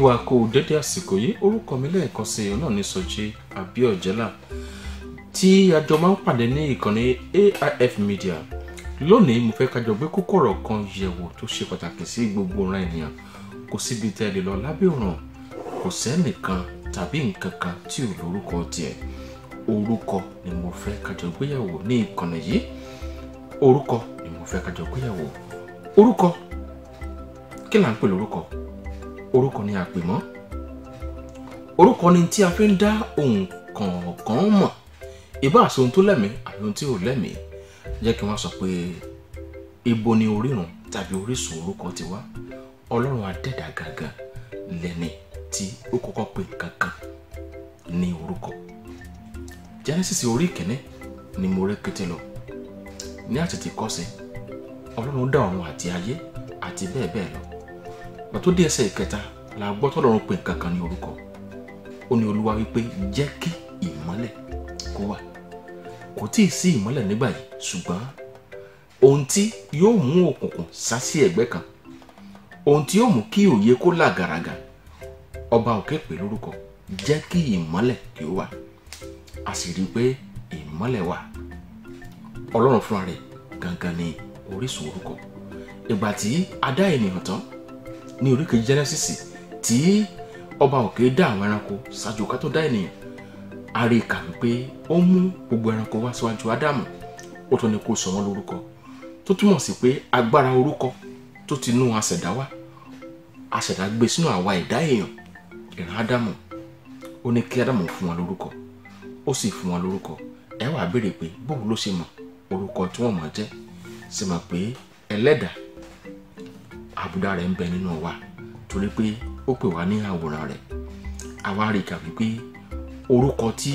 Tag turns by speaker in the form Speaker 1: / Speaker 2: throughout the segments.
Speaker 1: Wa kú dédé àsìkò yìí. Orúkọ mi lẹ́ẹ̀kan sí i náà ní Sọjí Abíọ́jẹ́là, tí a jọ máa ń pàdé ní ìkànnì AIF Media. Lónìí, mo fẹ́ ká jọ gbé kókó ọ̀rọ̀ kan yẹ̀wò tó ṣe pàtàkì sí gbogbo ọ̀ràn ènìyàn. Kò síbi tẹ́ ẹ lè lọ lábẹ́ òrùn, kò sẹ́nìkan tàbí nǹkan kan tí ò lórúkọ tiẹ̀. Orúkọ ni mo fẹ́ ká jọ gbé yẹ̀wò ní ìkànnì yìí. Orúkọ ni mo fẹ́ ká jọ gbé yẹ̀wò. Orúkọ, kí là ń pè lórúkọ? Orúkọ ni àpèmọ́. Orúkọ ni tí a fi ń dá ohun kọ̀ọ̀kan mọ̀, ìbá àṣọ ohun tó lẹ́mìí àbí ohun tí ò lẹ́mìí. Jẹ́ kí wọ́n sọ pé ibo ni orírun tàbí orísun orúkọ ti wá? Ọlọ́run adẹ́dà gangan lẹ́ni tí ó kọ́kọ́ pè kankan ní orúkọ. Genesis orí ìkíní ni mo rí kété lọ. Ní àtètèkọ́ṣe, Ọlọ́run dá ọ̀run àti ayé àti bẹ́ẹ̀ bẹ́ẹ̀ lọ. Gbà tó dé ẹsẹ̀ ìkẹta la gbọ́ tọ́lọ́run pè kankan ní orúkọ. Ó ní Olúwa wípé, "Jẹ́ kí ìmọ́lẹ̀ kó wà." Kò tíì sí ìmọ́lẹ̀ nígbà yìí, ṣùgbọ́n ohun tí yóò mú òkùnkùn sá sí ẹ̀gbẹ́ kan, ohun tí yóò mú kí òye kó là gàràgà, ọba òkè pè lórúkọ: "Jẹ́ kí ìmọ́lẹ̀ kí ó wà." A sì rí i pé ìmọ́lẹ̀ wà. Ọlọ́run fúnra rẹ̀ gangan ni orísun orúkọ. Ìgbà tí a dá ènìyàn tán ní orí kejì Genesis, tí ọba òkè dá àwọn ẹranko ṣáájú ká tó dá ènìyàn, a rí i kà wípé ó mú gbogbo ẹranko wá síwájú Ádámù, ó tún ní kó sọ wọ́n lórúkọ, tó túmọ̀ sí pé agbára orúkọ tó ti nú aṣẹ̀dá wá, aṣẹ̀dá gbé sínú àwa ẹ̀dá èèyàn, ìran Ádámù. Ó ní kí Ádámù fún wọn lórúkọ, ó sì fún wọn lórúkọ. Ẹ wàá béèrè pé bóun ló ṣe mọ̀ orúkọ tí wọ́n mọ̀ jẹ́? Sì mọ̀ pé ẹlẹ́dàá àbùdá rẹ̀ ń bẹ nínú wa, torí pé ó pè wá ní àwòrán rẹ̀. Àwa rí i kà wípé orúkọ tí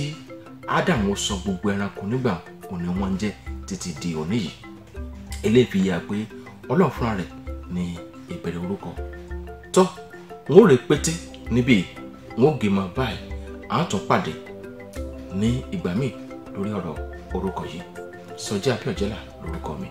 Speaker 1: Ádámù sọ gbogbo ẹranko nígbà òní wọ́n ń jẹ́ títí di òní yìí. Eléyìí fi yà pé Ọlọ́run fúnra rẹ̀ ní ìbẹ̀rẹ̀ orúkọ. Tọ́ wọn ò rè pété níbí, wọn ò gé mọ báyìí. À ń tún pàdé ní ìgbà míì lórí ọ̀rọ̀ orúkọ yìí. Sọjí Abíọ́jẹ́là lórúkọ mi.